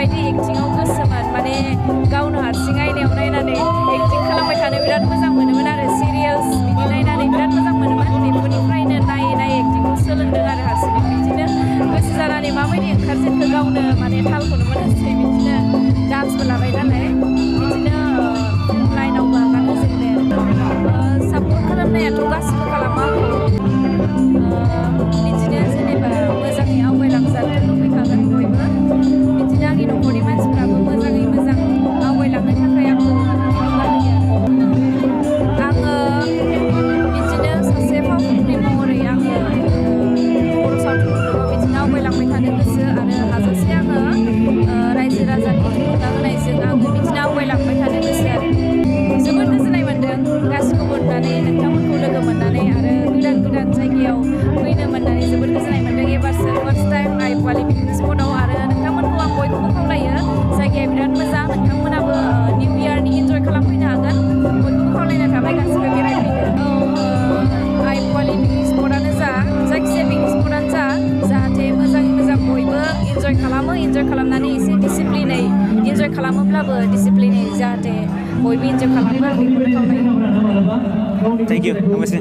ओरैबायदि एक्टिंआव गोसोमोन माने गावनो हारसिं आयनायाव नायनानै एक्टिं खालामबाय थानो बिराद मोजां मोनोमोन आरो सिरियाल्स बिदि नायनानै बिराद मोजां मोनोमोन बेफोरनिफ्रायनो नायै नायै एक्टिंखौ सोलोंदों आरो हारसिं बिदिनो गोसो जानानै माबायदि ओंखारजेनखो गावनो माने थालखौनो मोनासै बिदिनो डान्सबो लाबाय नालाय बिदिनो लाइनावबो आगान होजेनबाय आरो सापर्ट खालामनायाथ' गासिबो खालामा बिदिनो जेनेबा मोजाङै आवगायलांजानो लुबैखागोन बयबो बिदिनो आंनि न'खरनि मानसिफ्राबो मोजाङै मोजां आवगायलांनो थाखाय आंखौ थुलुंगा होयो आङो बिदिनो सासे फावखुंग्रि महरै आङो बर' सावथुनफोरखौ बिदिनो आवगायलांबाय थानो गोसो आरो हाजासे आङो रायजो राजानि थुलुंगा होनायजों आङो बिदिनो आवगायलांबाय थानो गोसो आरो जोबोद गोजोननाय मोन्दों गासिखौबो नुनानै नोंथांमोनखौ लोगो मोननानै आरो गोदान गोदान जायगायाव फैनो मोननानै जोबोद गोजोननाय मोन्दों एबारसो फार्स्ट टाइम आइफवालि पिकनिक स्पटआव आरो नोंथांमोनखौ आं बयखौबो खावलायो जायगाया बिराद मोजां नोंथांमोनाबो निउ इयारनि इन्जय खालामफैनो हागोन बयखौबो खावलायनाय थाबाय गासिबो बेरायफैनो आइफवालि पिकनिक स्पटआनो जा जायखिजाया पिकनिक स्पटआनो जा जाहाथे मोजाङै मोजां बयबो इन्जय खालामो इन्जय खालामनानै एसे डिसिप्लिनै इन्जय खालामोब्लाबो डिसिप्लिनै जाहाथे बयबो इन्जय खालामो आं बेखौनो खावलायो थेंक इउ हामबायसै